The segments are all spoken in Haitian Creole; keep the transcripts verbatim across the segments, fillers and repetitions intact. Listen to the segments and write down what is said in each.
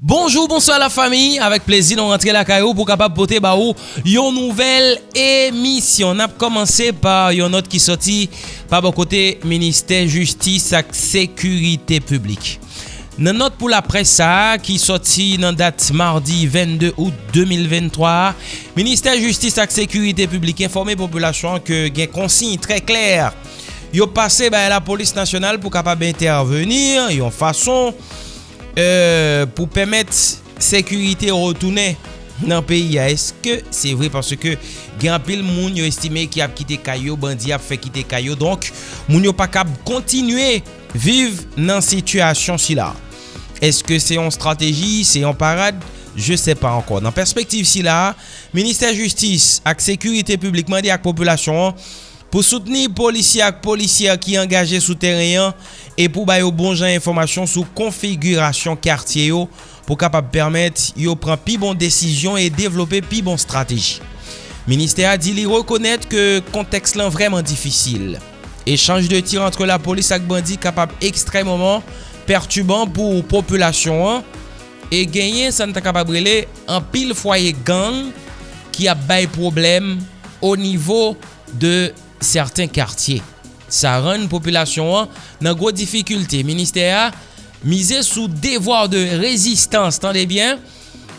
Bonjou, bonswa lafanmi, avèk plezi nou rantre lakay ou pou kapab pote ba ou yon nouvèl emisyon. N ap kòmanse pa yon nòt ki sòti pa bò kote Ministè Jistis ak Sekirite Piblik. Nan nòt pou laprès sa a ki sòti nan dat madi vennde out de mil venntwa a, Ministè Jistis ak Sekirite Piblik enfòme popilasyon an ke gen konsiy trè klè yo pase bay Lapolis Nasyonal pou kapab entèveni yon fason, e, pou pèmèt sekirite retounen nan peyi a. Èske se vre? Paske gen anpil moun yo estime ki ap kite kay yo, bandi ap fè kite kay yo. Donk, moun yo pa kab kontinye viv nan sitiyasyon sila. Èske se yon estrateji, se yon parad? Je sais pas encore. Nan pèspektiv sila, Ministè Jistis ak Sekirite Piblik mande ak popilasyon an pou soutni polisye ak polisyè ki angaje sou teren an e pou ba yo bon jan enfòmasyon sou konfigirasyon katye yo pou kapab pèmèt yo pran pi bon desizyon e devlope pi bon estrateji. Ministè a di li rekonèt ke kontèks lan vrèman difisil. Echanj de tir ant lapolis ak bandi kapab ekstrèmeman pètiban pou popilasyon an e genyen sa n ta kapab rele anpil fwaye gang ki ap bay pwoblèm o nivo de sèten katye. Sa rann popilasyon an nan gwo difikilte. Ministè a mize sou devwa de rezistans, tande byen,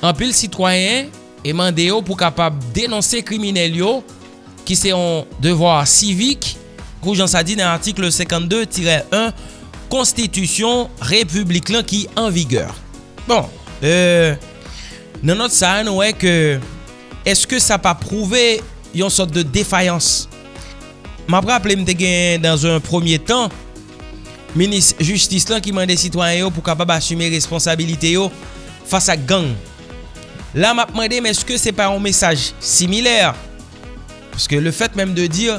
anpil sitwayen e mande yo pou kapab denonse kriminèl yo, ki se yon devwa sivik, kou jan sa di nan atik senkannde tirè en Konstitisyon Repiblik lan ki an vigè. Bon, e, nan nòt sa a, nou wè ke èske sa pa pwouve yon sòt de defayans? M ap raple, m te gen, dans un premier temps, minis jistis lan ki mande sitwayen yo pou kapab asime responsabilite yo fas ak gang. La, m ap mande m, èske se pa yon mesaj similè? Paske le fèt menm de dir,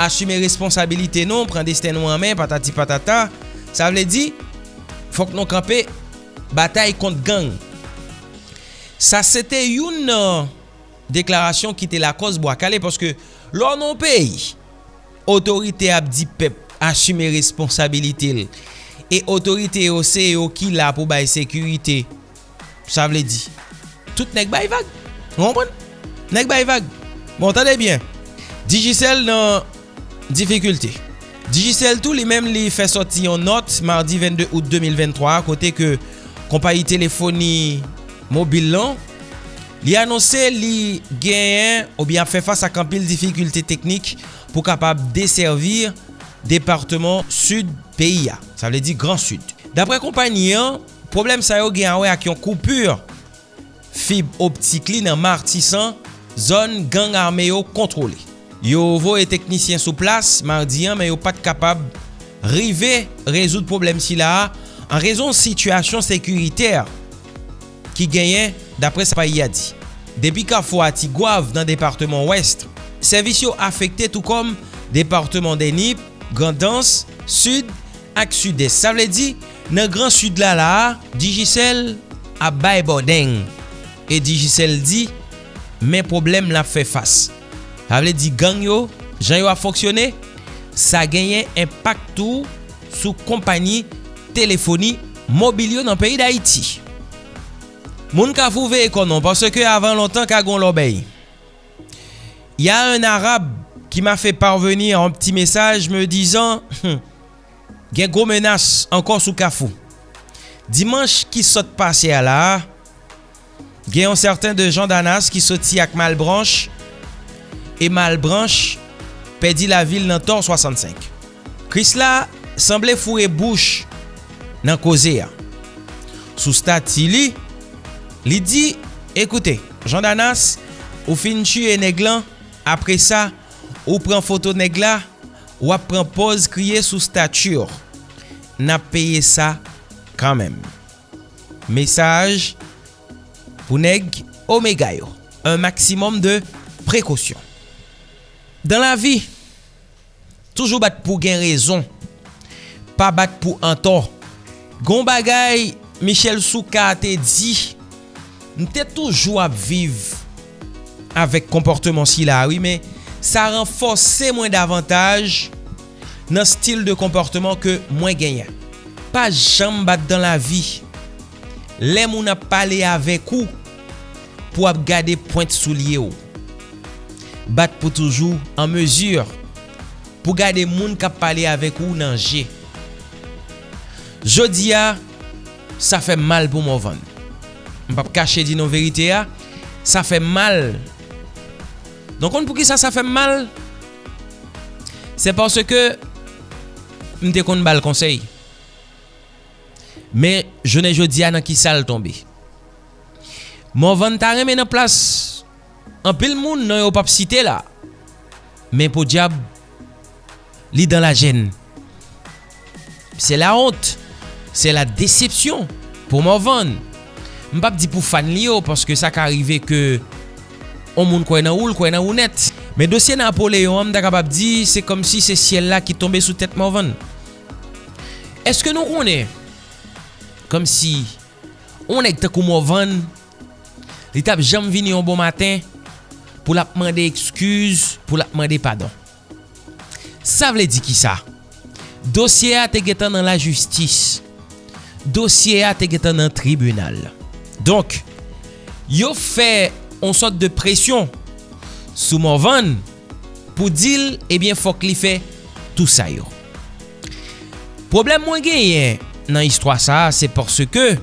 asime responsabilite nou, pran desten nou an men, patati patata, sa vle di, fòk nou kanpe batay kont gang. Sa se te youn nan deklarasyon ki te lakòz bwa kale, paske lè w nan yon peyi, otorite ap di pèp asime responsabilite l, e otorite yo se yo ki la pou bay sekirite, sa vle di, tout nèg bay vag. Ou konprann? Nèg bay vag. Bon, tande byen. Digicel nan difikilte. Digicel tou, li menm, li fè sòti yon nòt madi vennde out de mil venntwa a, kote ke konpayi telefoni mobil lan, li anonse li genyen oubyen ap fè fas ak anpil difikilte teknik pou kapab desèvi depatman sid peyi a, sa vle di Gran Sid. Daprè konpayi an, pwoblèm sa yo gen a wè ak yon koupi fib optik li nan Matisan, zòn gang ame yo kontwole. Yo voye teknisyen sou plas madi an, men yo pa t kapab rive rezoud pwoblèm sila a an rezon sitiyasyon sekiritè ki genyen, daprè sa konpayi a di. Depi kafou a Tigwav nan depatman Wès, sèvis yo afekte, tou kòm depatman dè Nip, Grandans, Sid ak Sidès. Sa vle di, nan Gran Sid la, la a, Digicel ap bay bòdeng. E Digicel di, men pwoblèm l ap fè fas. Sa vle di, gang yo, jan yo ap fonksyone, sa genyen enpak tou sou konpayi telefoni mobil yo nan peyi Dayiti. Moun Kafou, veye kò nou, paske avan lontan ka gon lòbèy. Il y a un arabe qui m'a fait parvenir un petit message me disant, gen gwo menas ankò sou Kafou. Dimanch ki sot pase a la a, gen yon sèten de Jean Danas ki soti ak Malbranche, e Malbranche pèdi lavi l nan Tò swasannsenk. Krisla sanble foure bouch nan koze a. Sou stati li, li di, ekoute, Jean Danas, ou fin tiye nèg lan, apre sa, ou pran foto nèg la, w ap pran pòz kriye sou stati. N ap peye sa kanmenm. Mesaj pou nèg Omega yo. Un maximum de précaution. Dan lavi, toujou bat pou gen rezon, pa bat pou antò. Gon bagay Michel Souka te di, m te toujou ap viv avèk konpòtman sila a, wi, men sa ranfòse mwen davantaj nan stil de konpòtman ke mwen genyen. Pa janm bat dan lavi. Lè moun ap pale avèk ou, pou w ap gade pwent soulye w. Bat pou toujou an mezi pou gade moun k ap pale avèk ou nan je. Jodi a, sa fè m mal pou Morvan. M p ap kache di nou verite a, sa fè m mal. Donk, konn poukisa sa fè m mal? Se paske m te konn ba l konsèy. Men, jounen jodi a, nan kisa l tonbe? Morvan ta renmen nan plas anpil moun, non yo p ap site la. Men podyab, li dan lajèn. Se la wont, se la desepsyon pou Morvan. M p ap di pou fan li yo, paske sa ka rive ke on moun kwè nan ou, l kwè nan ou nèt. Men dosye Napoleyon an, m ta kapab di, se kòmsi se syèl la ki tonbe sou tèt Morvan. Èske nou konnen, kòmsi on nèg tankou Morvan, li t ap janm vini yon bon maten pou l ap mande ekskiz, pou l ap mande padon? Sa vle di kisa? Dosye a te gentan nan lajistis. Dosye a te gentan nan tribinal. Donk, yo fè on sòt de presyon sou Morvan pou di l, ebyen, fòk li fè tou sa yo. Pwoblèm mwen genyen nan istwa sa a, se paske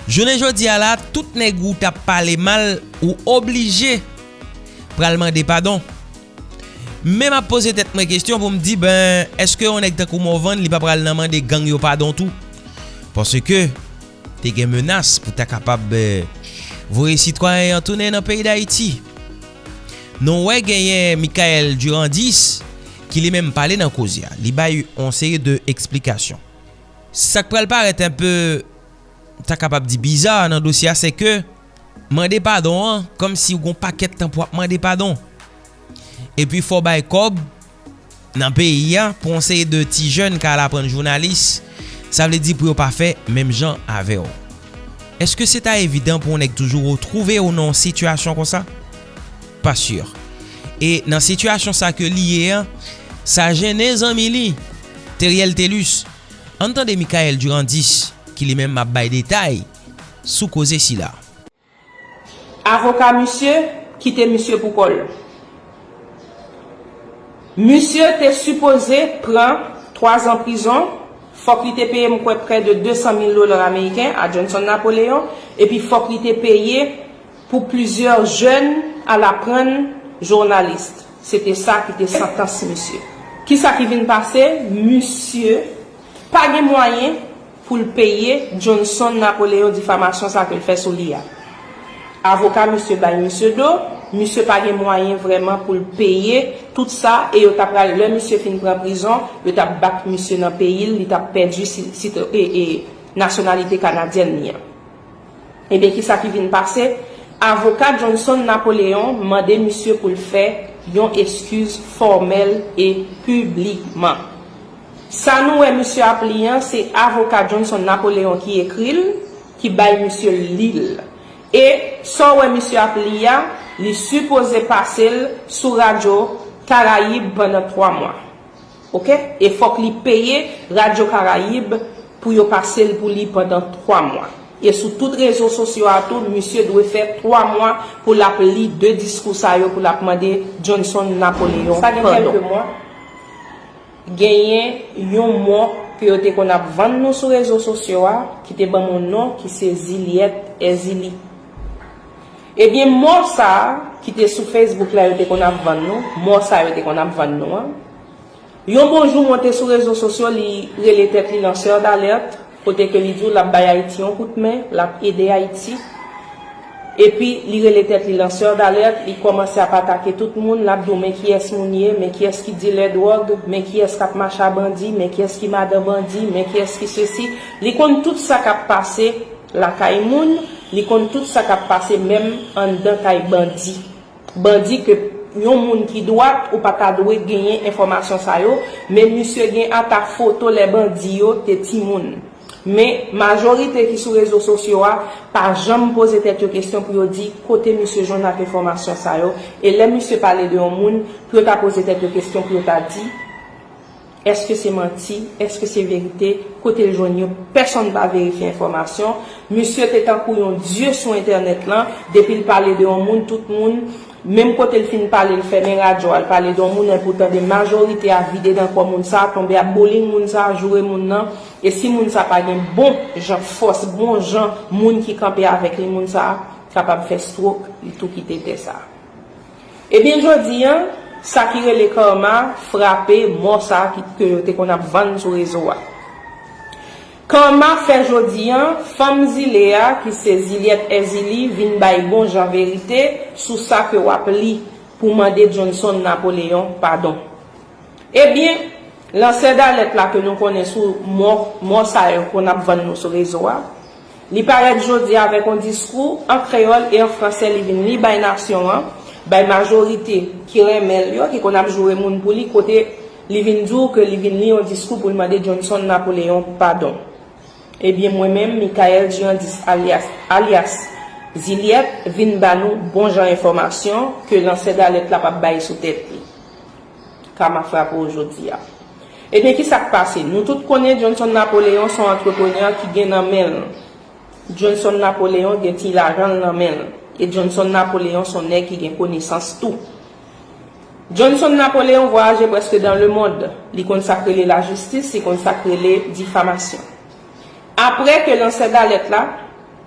jounen jodi a la, tout nèg ou t ap pale mal, ou oblije pral mande padon. Men m ap poze tèt mwen kesyon pou m di, ben, èske yon nèg tankou Morvan, li pa pral nan mande gang yo padon tou? Paske te gen menas pou ta kapab, eh, voye sitwayen an tounen nan peyi Dayiti. Nou wè genyen Michael Durandis ki li menm pale nan koze a. Li bay yon seri de eksplikasyon. Sa k pral parèt enpe, ta kapab di biza nan dosye a, se ke mande padon an, kòmsi w gon pakèt tan pou w ap mande padon. Epi fò w bay kòb nan peyi a pou yon seri de ti jèn ka al aprann jounalis, sa vle di pou yo pa fè menm jan avè w. Èske se ta evidan pou yon nèg toujou retwouve w nan yon sitiyasyon konsa? Pa si. E nan sitiyasyon sa ke li ye an, sa jennen zanmi li, Theriel Thelus. Ann tande Michael Durandis, ki li menm ap bay detay sou koze sila. Avoka misye kite misye pou kò l. Misye te sipoze pran twa zan prizon, fòk li te peye, m kwè, prè de de san mil dola ameriken a Johnson Napoleon, epi fòk li te peye pou plizyè jèn al aprann jounalis. Se te sa ki te santans misye. Kisa ki vin pase? Misye pa gen mwayen pou l peye Johnson Napoleon difamasyon sa ke l fè sou li a. Avoka misye bay misye do, misye pa gen mwayen vrèman pou l peye tout sa, e yo ta pral, lè misye fin pran prizon, yo t ap bat misye nan peyi l, li t ap pèdi si, si, e, e, nasyonalite kanadyèn li an. Ebyen, kisa ki vin pase? Avoka Johnson Napoleon mande misye pou l fè yon eskiz fòmèl e piblikman. Sa nou wè misye ap li an, se avoka Johnson Napoleon ki ekri l, ki bay misye li l. E sa w wè misye ap li a, li sipoze pase l sou radyo Karayib pandan twa mwa. Oke? E fòk li peye Radyo Karayib pou yo pase l pou li pandan twa mwa. E sou tout rezo sosyo a tou, misye dwe fè twa mwa pou l ap li de diskou sa yo pou l ap mande Johnson Napoleon padon. Sa gen kèlke mwa, genyen yon mò ke yo te konn ap vann nou sou rezo sosyo a, ki te ban m yon non ki se Zilyèt Èzili. Ebyen, mò sa a, ki te sou Facebook la, yo te konn ap vann nou, mò sa a yo te konn ap vann nou an, yon bon jou, monte sou rezo sosyo, li rele tèt li lansè d'alèt, kote ke li di w l ap bay Ayiti yon kout men, l ap ede Ayiti. Epi, li rele tèt li lansè d'alèt, li kòmanse ap atake tout moun, l ap di w men kiyès moun ye, men kiyès ki dilè dwòg, men kiyès k ap mache a bandi, men kiyès ki madan bandi, men kiyès ki sesi. Li konn tout sa k ap pase lakay moun, li konn tout sa k ap pase menm anndan kay bandi. Bandi ke yon moun ki dwat ou pa ta dwe genyen enfòmasyon sa yo, men misye gen ata foto lè bandi yo te timoun. Men majorite ki sou rezo sosyo a pa janm poze tèt yo kesyon pou yo di kote misye jwenn ak enfòmasyon sa yo, e lè misye pale de yon moun, pou yo ta poze tèt yo kesyon pou yo ta di Èske se manti? Èske se verite? Kote l jwenn yo? Pèsonn pa verifye enfòmasyon. Misye te tankou yon dye sou entènèt lan. Depi l pale de yon moun, tout moun, menm kote l fin pale, l fèmen radyo a, l pale de yon moun, enpoutan de majorite a vide nan kò moun sa a, tonbe ap bouling moun sa a, joure moun nan. E si moun sa a pa gen bon jan fòs, bon jan moun ki kanpe avèk li, moun sa a kapab fè stroke, li tou kite tè sa a. Ebyen, jodi a, sa ki rele karma frape mò sa a ki, ke yo te konn ap vann sou rezo a. Karma fè jodi a, fanm zile a, ki se Zilyèt Èzili, vin bay bon jan verite sou sa ke w ap li pou mande Johnson Napoléon padon. Ebyen, lansè dalèt la ke nou konnen sou mò, mò sa yo konn ap vann nou sou rezo a, li parèt jodi avèk yon diskou an kreyòl e an fransè li vin li bay nasyon an, bay majorite ki renmen l yo, ki konn ap joure moun pou li, kote li vin di w ke li vin li yon diskou pou l mande Johnson Napoléon padon. Ebyen, mwen menm, Michael Durandis alyas, alyas Zilyèt, vin ba nou bon jan enfòmasyon ke lansè dalèt la p ap bay sou tèt li. Kama frape w jodi a. Ebyen, ki sa k pase? Nou tout konnen Johnson Napoléon se yon antreprenè ki gen nan men l. Johnson Napoléon gen ti lajan l nan men l. E Johnson Napoléon se yon nèg ki gen konesans tou. Johnson Napoléon vwayaje prèske dans le monde. Li konn sa k rele lajistis, li konn sa k rele difamasyon. Apre ke lansè dalèt la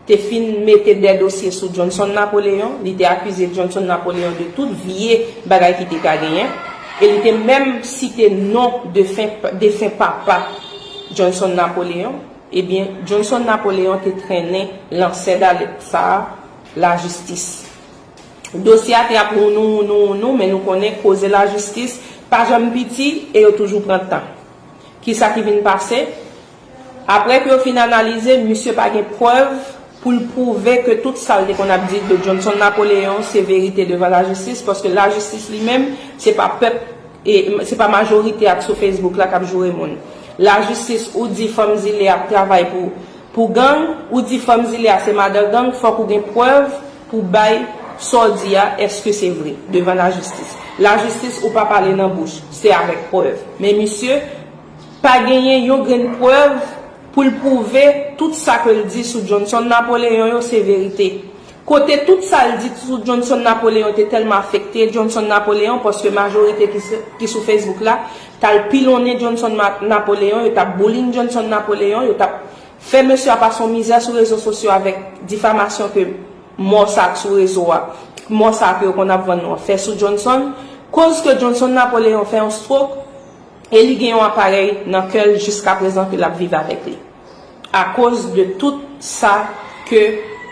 te fin mete de dosye sou Johnson Napoléon, li te akize Johnson Napoléon de tout vye bagay ki te ka genyen, e li te menm site non defen, defen papa Johnson Napoléon, ebyen, Johnson Napoléon te trennen lansè dalèt sa a lajistis. Dosye a te ap wounou, wounou, wounou, men nou konnen koze lajistis pa janm piti e yo toujou pran tan. Kisa ki vin pase? Apre ke yo fin analize, misye pa gen prèv pou l pwouve ke tout sa l te konn ap di de Johnson Napoléon se verite devan lajistis, paske lajistis li menm, se pa pèp, e se pa majorite a k sou Facebook la k ap joure moun. Lajistis, ou di fanm zile ap travay pou, pou gang, ou di fanm zile a se madan gang, fòk ou gen prèv pou bay sa w di a, èske se vre, devan lajistis. Lajistis, ou pa pale nan bouch, se avèk prèv. Men misye pa genyen yon grenn prèv pou l pwouve tout sa ke l di sou Johnson Napoléon yo se verite. Kote tout sa l di sou Johnson Napoléon te tèlman afekte Johnson Napoléon, paske majorite ki se, ki sou Facebook la, t al pilonnen Johnson Ma-, Napoléon, yo t ap bouling Johnson Napoléon, yo t ap fè mesye a pase yon mizè sou rezo sosyo avèk difamasyon ke mò sa k sou rezo a, mò sa ke yo konn ap vann nou an, fè sou Johnson, koz ke Johnson Napoléon fè yon stroke, e li gen yon aparèy nan kè l jiskaprezan ke l ap viv avèk li. Akoz de tout sa ke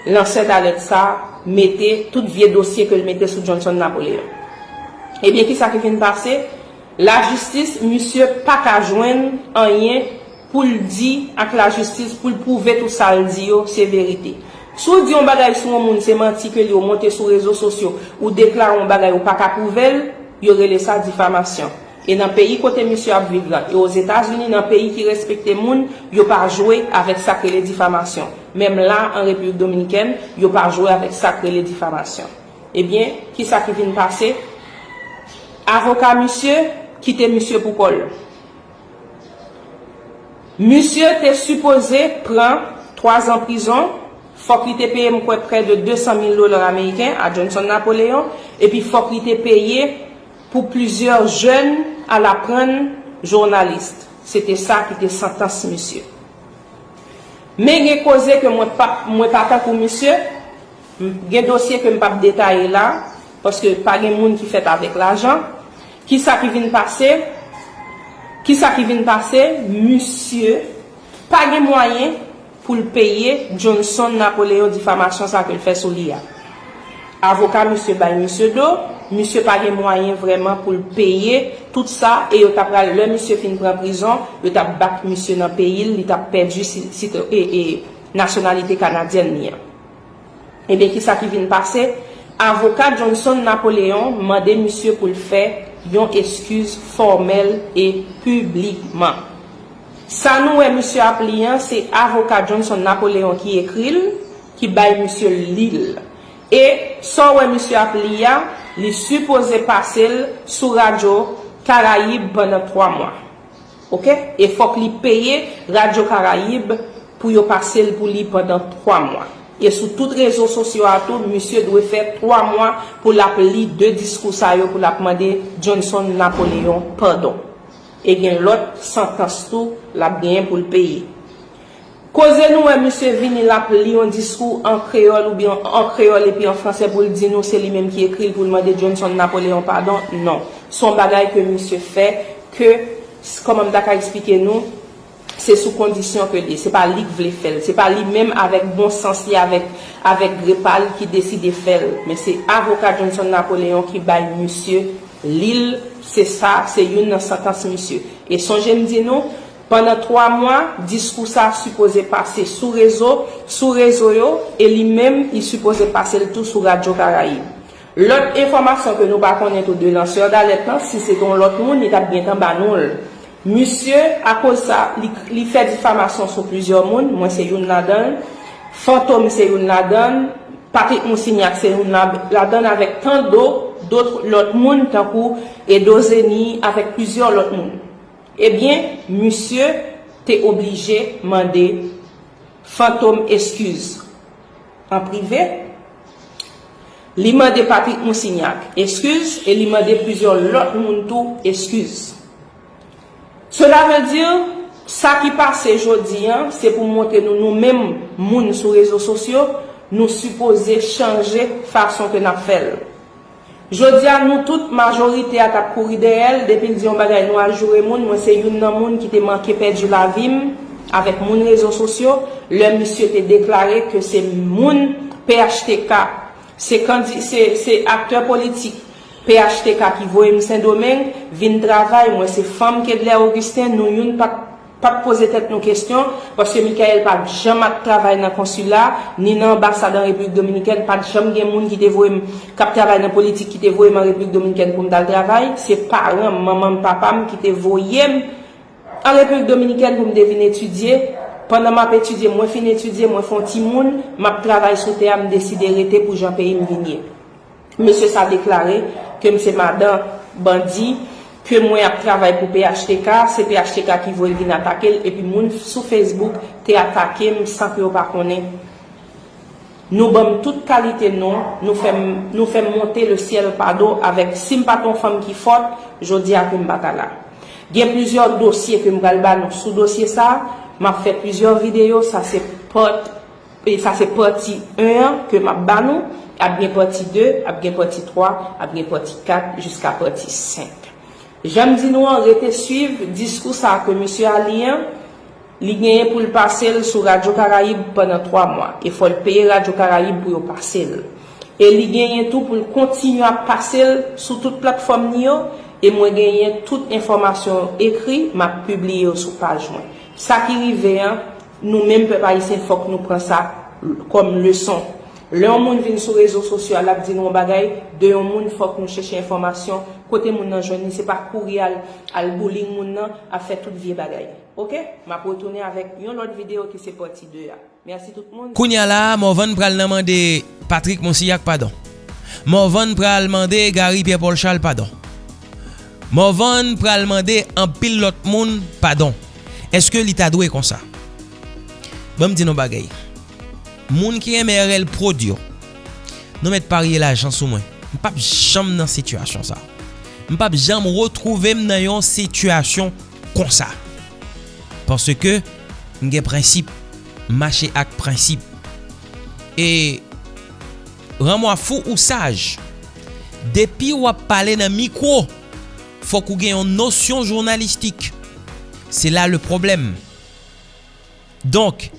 lansè dalèt sa mete, tout vye dosye ke l mete sou Johnson Napoléon. Ebyen, kisa ki vin pase? Lajistis, misye pa ka jwenn anyen pou l di ak lajistis, pou l pwouve tout sa l di yo se verite. Si w di yon bagay sou yon moun se manti ke li, ou monte sou rezo sosyo, ou deklare yon bagay ou pa ka pwouve l, yo rele sa difamasyon. E nan peyi kote misye ap viv la, e Ozetazini, nan peyi ki respekte moun, yo pa jwe avèk sa k rele difamasyon. Menm la, an Repiblik Dominikèn, yo pa jwe avèk sa k rele difamasyon. Ebyen, kisa ki vin pase? Avoka misye kite misye pou kò l. Misye te sipoze pran twa zan prizon, fòk li te peye, m kwè, prè de de san mil dola ameriken a Johnson Napoléon, epi fòk li te peye pou plizyè jèn al aprann jounalis. Se te sa ki te santans misye. Men gen koze ke mwen pa, mwen pa tankou misye, gen dosye ke m p ap detaye la, paske pa gen moun ki fèt avèk lajan. Kisa ki vin pase? Kisa ki vin pase? Misye pa gen mwayen pou l peye Johnson Napoléon difamasyon sa ke l fè sou li a. Avoka misye bay misye do, misye pa gen mwayen vrèman pou l peye tout sa, e yo ta pral, lè misye fin pran prizon, yo t ap bat misye nan peyi l, li t ap pèdi si, si, e, e, nasyonalite kanadyèn li an. Ebyen, kisa ki vin pase? Avoka Johnson Napoléon mande misye pou l fè yon eskiz fòmèl e piblikman. Sa nou wè misye ap li an, se avoka Johnson Napoléon ki ekri l, ki bay misye li l. E sa w wè misye ap li a, li sipoze pase l sou radyo Karayib pandan twa mwa. Oke? E fòk li peye Radyo Karayib pou yo pase l pou li pandan twa mwa. E sou tout rezo sosyo a tou, misye dwe fè twa mwa pou l ap li de diskou sa yo pou l ap mande Johnson Napoléon padon. E gen lòt santans tou l ap genyen pou l peye. Koze nou wè misye vini l ap li yon diskou an kreyòl oubyen an kreyòl epi an fransè pou l di nou se li menm ki ekri l pou l mande Johnson Napoléon padon, non. Se yon bagay ke misye fè ke, kòman m ta ka eksplike nou, se sou kondisyon ke l ye. Se pa li k vle fè l. Se pa li menm avèk bon sans li, avèk, avèk gre pa l ki deside fè l. Men se avoka Johnson Napoléon ki bay misye li l. Se sa, se youn nan santans misye. E sonje m di nou, pandan twa mwa, diskou sa sipoze pase sou rezo, sou rezo yo, e li menm, li sipoze pase l tou sou Radyo Karayib. Lòt enfòmasyon ke nou pa konnen tou de lansè dalèt lan, si se te yon lòt moun, li t ap gentan ba nou l. Misye, akoz sa, li, li fè difamasyon sou plizyè moun, mwen se youn ladan l, Fantom se youn ladan l, Patrick Moussignac se youn la-, ladan l, avèk tando dòt lòt moun, tankou Edo Zeni, avèk plizyè lòt moun. Ebyen, misye te oblije mande Fantom eskiz an prive. Li mande Patrick Moussignac eskiz e li mande plizyè lòt moun tou eskiz. Cela veut dire, sa ki pase jodi a, se pou montre nou, nou menm moun sou rezo sosyo, nou sipoze chanje fason ke n ap fè l. Jodi a, nou tout, majorite a t ap kouri dèyè l, depi l di yon bagay, nou al joure moun. Mwen se youn nan moun ki te manke pèdi lavi m avèk moun rezo sosyo, lè misye te deklare ke se moun P H T K, se kandi-, se, se aktè politik P H T K ki voye m Sendomeng vin travay. Mwen se fanm Kedlè Augustin, nou youn pa t p ap poze tèt nou kesyon, paske Michael pa t janm ap travay nan konsila, ni nan anbasad an Repiblik Dominikèn, pa t janm gen moun ki te voye m, k ap travay nan politik, ki te voye m an Repiblik Dominikèn pou m t al travay. Se paran m, manman m, papa m ki te voye m an Repiblik Dominikèn pou m te vin etidye. Pandan m ap etidye, mwen fin etidye, mwen fè yon timoun, m ap travay sou tè a, m deside rete pou jan peyi m vin ye. Mesye sa deklare ke m se madan bandi, ke mwen ap travay pou P H T K, se P H T K ki voye l vin atake l, epi moun sou Facebook te atake m san ke yo pa konnen. Nou ban m tout kalite non, nou fè m, nou fè m monte le ciel pado avèk, si m pa t yon fanm ki fòt, jodi a ke m pa ta la. Gen plizyè dosye ke m pral ba nou sou dosye sa, m ap fè plizyè videyo, sa se part E sa se pati en an ke m ap ba nou, ap gen pati de, ap gen pati twa, ap gen pati kat, jiska pati senk. Jan m di nou an, rete swiv diskou sa a ke misye a li an, li genyen pou l pase l sou Radyo Karayib pandan twa mwa, e fò l peye Radyo Karayib pou yo pase l. E li genyen tou pou l kontinye ap pase l sou tout platfòm li yo, e mwen genyen tout enfòmasyon yo ekri, m ap pibliye yo sou paj mwen. Sa ki rive an, nou menm pèp ayisyen, fòk nou pran sa kòm leson. Lè yon moun vin sou rezo sosyo a, l ap di nou yon bagay de yon moun, fòk nou chèche enfòmasyon, kote moun nan jwenn li, se pa kouri al, al bullying moun nan, ap fè tout vye bagay. Oke? M ap retounen avèk yon lòt videyo ki se pati de a. Mèsi tout moun. Kounye a la a, Morvan pral nan mande Patrick Monsillac padon. Morvan pral mande Gary Pierre Paul Charles padon. Morvan pral mande anpil lòt moun padon. Èske li ta dwe konsa? Ban m di nou bagay. Moun ki renmen R L Prod yo, nou mèt parye lajan sou mwen. M p ap janm nan sitiyasyon sa. M p ap janm retwouve m nan yon sitiyasyon konsa. Paske m gen prensip, m mache ak prensip. E ranmwa fou ou saj, depi w ap pale nan mikwo, fòk ou gen yon nosyon jounalistik. Se la le pwoblèm. Donk,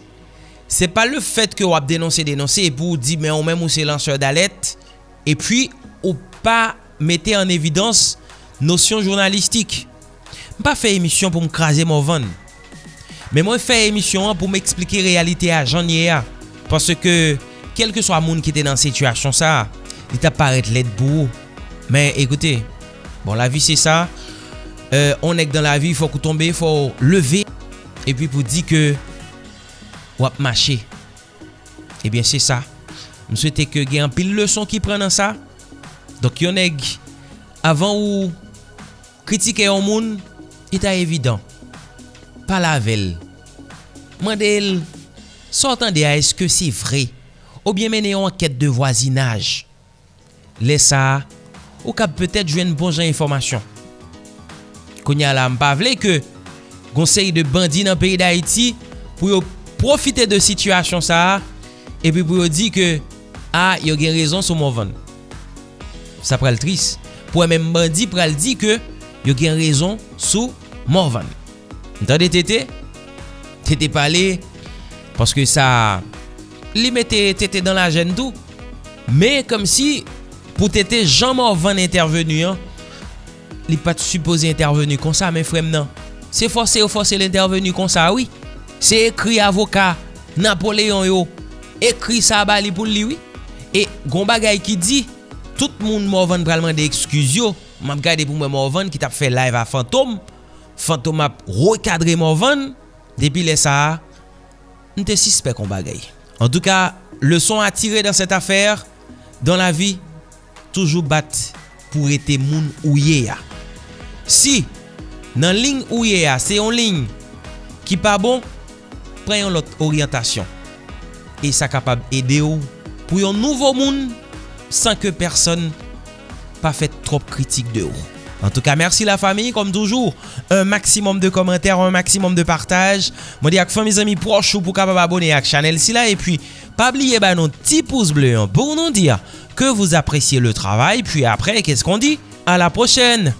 se pa le fèt ke w ap denonse, denonse, epi w di, men ou menm ou se lansè dalèt, epi ou pa mete an evidans nosyon jounalistik. M pa fè emisyon pou m kraze Morvan. Men mwen fè emisyon an pou m eksplike reyalite a jan l ye a. Paske, kèlkeswa moun ki te nan sitiyasyon sa a, li t ap parèt lèd pou ou. Men ekoute, bon, lavi se sa. Euh, on nèg dan lavi, fòk ou tonbe, fò w leve. Epi pou di ke w ap mache. Ebyen, se sa. M swete ke gen anpil leson ki pran nan sa. Donk, yon nèg, avan ou kritike yon moun, li ta evidan. pale avè l. Mande l, sa w tande a, èske se vre? Oubyen mennen yon ankèt de vwazinaj. Lè sa a, ou kab petèt jwenn bon jan enfòmasyon. Kounye a la, m pa vle ke gon seri de bandi nan peyi Dayiti pou yo pwofite de sitiyasyon sa a, epi pou yo di ke, a, yo gen rezon sou Morvan. Sa pral tris. Pou wè menm bandi pral di ke yo gen rezon sou Morvan. M tande Tete, Tete pale, paske sa, li mete Tete dan lajèn tou. Men kòmsi pou Tete, jan Morvan entèveni an, li pa t sipoze entèveni konsa, men frè m nan. Se fòse yo fòse l entèveni konsa, wi. Se ekri avoka Napoleyon yo ekri sa ba li pou l li, wi. E gon bagay ki di, tout moun Morvan pral mande ekskiz yo. M ap gade pou m wè Morvan ki t ap fè live a Fantom. Fantom ap rekadre Morvan. Depi lè sa a, m te sispèk yon bagay. En tout cas, leçon à tirer dans cette affaire, dans la vie, toujou bat pou rete moun ou ye a. Si nan liy ou ye a, se yon liy ki pa bon, pran yon lòt oryantasyon. E sa kapab ede w pou yon nouvo moun san ke pèsonn pa fè twòp kritik de ou. En tout cas, merci la famille, comme toujours, un maximum de commentaires, un maximum de partage. Mwen di ak fanmi, zanmi, pwòch ou pou kapab abone ak chanèl sila, epi pa bliye ba nou ti pous ble an pou nou di ke vous appréciez le travail, puis après, qu'est-ce qu'on dit? À la prochaine!